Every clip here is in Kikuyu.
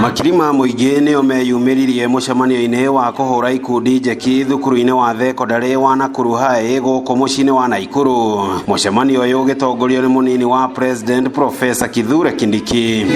Makiri ma mũingĩ nĩo meyumĩririe mũcemanio-inĩ wa kũhũra ikundi njeki thukuru-inĩ wa thekondarĩ wa Nakuru High gũkũ mũciĩ-inĩ wa Naikuru. Mũcemanio ũyũ ũgĩtongorio nĩ mũnini wa President Professor Kithure Kindiki.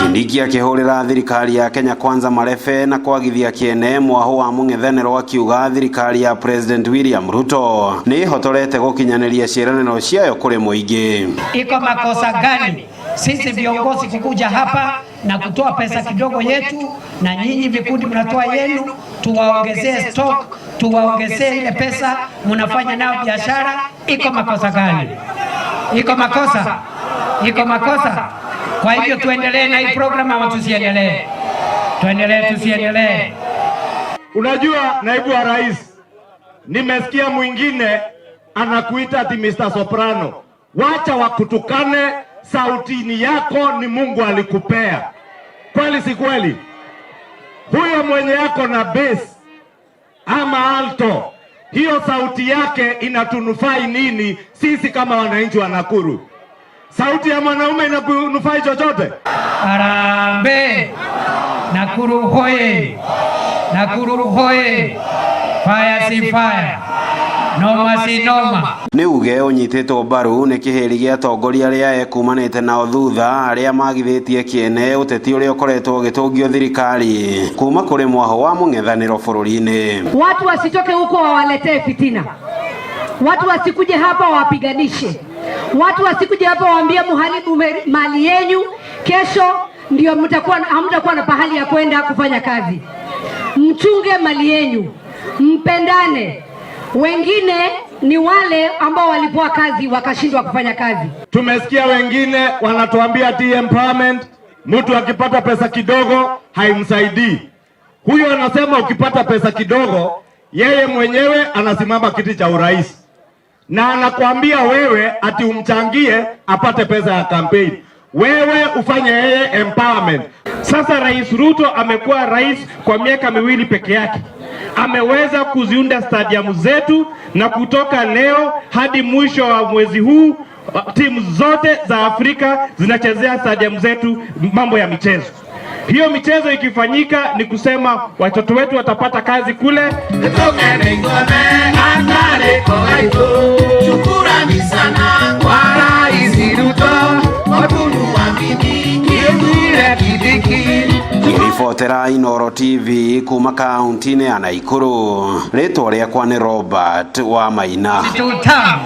Kindiki akĩhũrĩra thirikari ya Kenya Kwanza marebe na kwagithia kĩene mwahũ wa mũng'ethanĩro akiuga thirikari ya President William Ruto nĩ ĩhotorete gũkinyanĩria ciĩranĩro ciayo kũrĩ mũingĩ. Iko makosa gani sisi viongozi kukuja hapa na kutoa pesa kidogo yetu, na nyinyi vikundi mnatoa yenu, tuwaongezee stock, tuwaongezee ile pesa mnafanya nayo biashara? Iko makosa gani? Iko makosa? Iko makosa? Kwa hivyo tuendelee na hii program ama tusiendelee? Tuendelee, tusiendelee? Unajua naibu wa rais, nimesikia mwingine anakuita ati Mr. Soprano. Wacha wakutukane, sauti ni yako, ni Mungu alikupea. Kweli si kweli? Huyo mwenye yako na bass ama alto, hiyo sauti yake inatunufai nini sisi kama wananchi wa Nakuru? Sauti ya mwanaume inakunufai chochote? Harambee! Nakuru hoye! Nakuru hoye! Fire si fire, noma si noma. Nĩ uge ũnyitĩtwo mbaru nĩ kĩhĩri gĩa atongoria arĩa ekumanĩte nao thutha arĩa magithĩtie kĩene ũteti ũrĩa ũkoretwo ũgĩtũngio thirikari kuma kũrĩ mwahũ wa mũng'ethanĩro bũrũri-inĩ. Watu wasitoke huko wawaletee fitina, watu wasikuje hapa wawapiganishe, watu wasikuje hapa waambie muharibu mali yenyu, kesho ndio mtakuwa hamtakuwa na pahali ya kwenda kufanya kazi. Mchunge mali yenyu, mpendane. Wengine ni wale ambao walipewa kazi wakashindwa kufanya kazi. Tumesikia wengine wanatuambia ati empowerment, mtu akipata pesa kidogo haimsaidii. Huyo anasema ukipata pesa kidogo, yeye mwenyewe anasimama kiti cha urais na anakuambia wewe ati umchangie apate pesa ya campaign, wewe ufanye yeye empowerment. Sasa Rais Ruto amekuwa rais kwa miaka 2 peke yake, ameweza kuziunda stadium zetu, na kutoka leo hadi mwisho wa mwezi huu timu zote za Afrika zinachezea stadium zetu mambo ya michezo. Hiyo michezo ikifanyika ni kusema watoto wetu watapata kazi kule. Shukurani sana kwa Rais Ruto kwa kutuamini Kithure Kindiki. Ngĩribotera Inooro TV kuma kaunti-inĩ ya Naikuru, rĩtwa rĩakwa nĩ Robert wa Maina. Tutam.